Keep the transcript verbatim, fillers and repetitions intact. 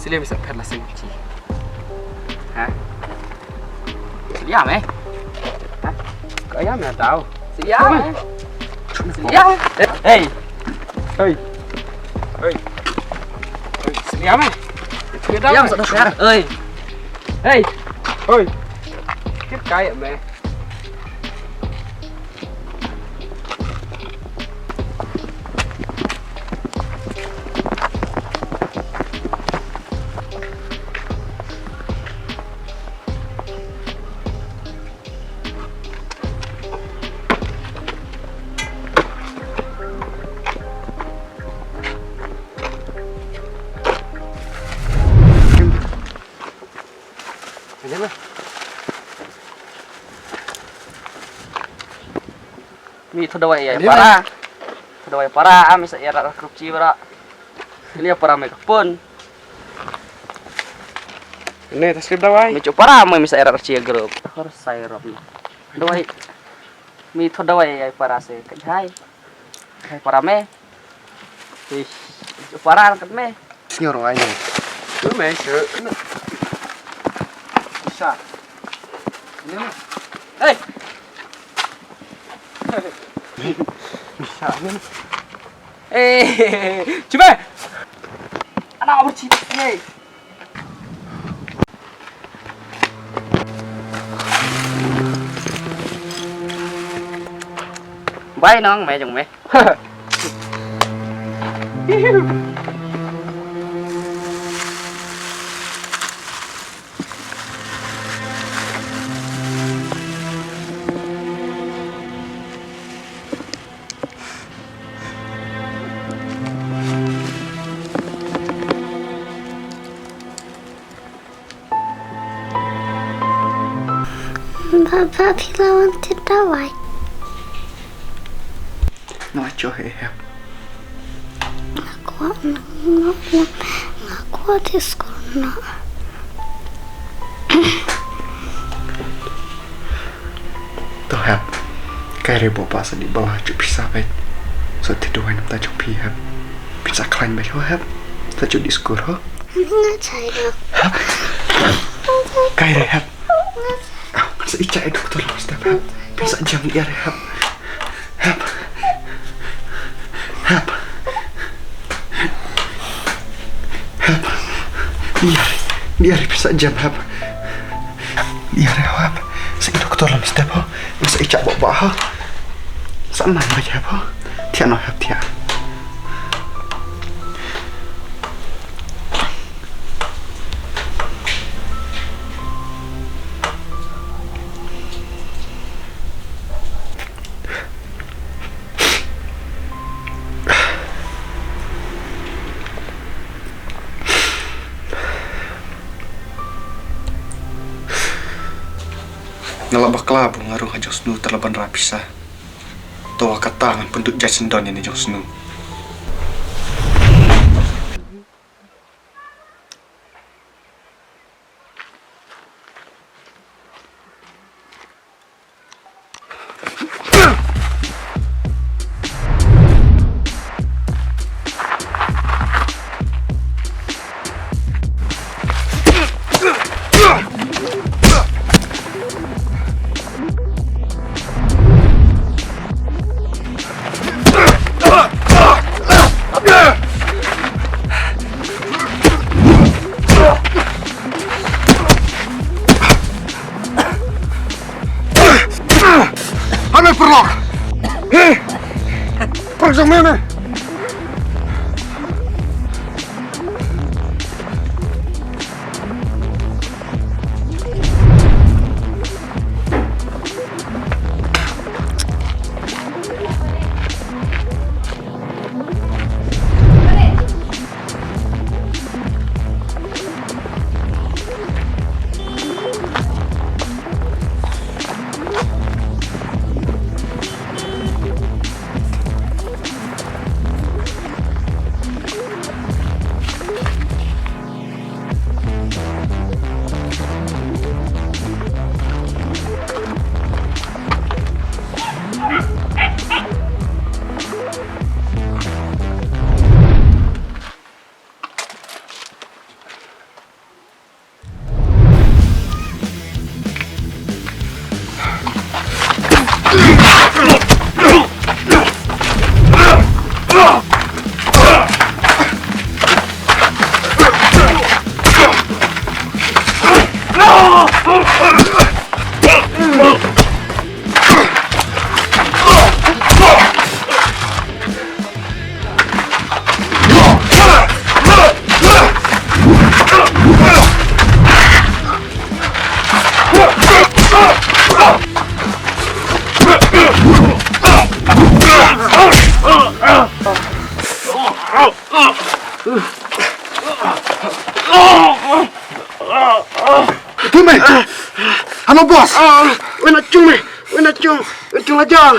Siliam sa phet la sing chi. Ha? Siliam eh? Ha? Ka ya me tau. Siliam eh? Siliam eh? Hey. Hey. Hey. Siliam eh? Siliam sa phet. Hey. Hey. Hey. Kit kai me. Mi to dawai ya para. To dawai para, ami sa ïa rat group chi bara. Ini ya para me kapun. Ini ta slip dawai. Mi chu para me mi sa ïa rat chi group. Hor sai rop ni. Dawai. Mi to dawai ya para se ka jai. Hai para me. Ih, para kat me. Sñior ai ne. Sñior me, sñior. Isa. Ini me. Hey. Isa ini. Eh, coba. Anak bercita ye. Bai nong me jong me. Baba phi la wan te dawai. Nga cho he hep. Nga kwah na nga nga nga kwah te skul na. To hep. Kai re bo pa sa di bala chu pisa bet. So te dawai nam ta chu pi hep. Pisa khlain bet ho hep. Ta chu di skul ho. Nga chai na. Kai re hep. Ngan sa i chai doktor lo step hep. Pisa jam ni re hep. Hep. Hep. Hep. Ni re. Ni re pisa jam hep. Ni re hep. Sa i doktor lo step ho. Sa i chai bo ba ha. Sa man ba hep ho. Thia no hep thia. Nga la bakla ba nga rung ha jong snu te la ban ra pisa. To kata ngan pyndut jait syndon ïa ne jong snu. Tumi. Hano boss. Wena chung me. Wena chung. Wena chung la jang.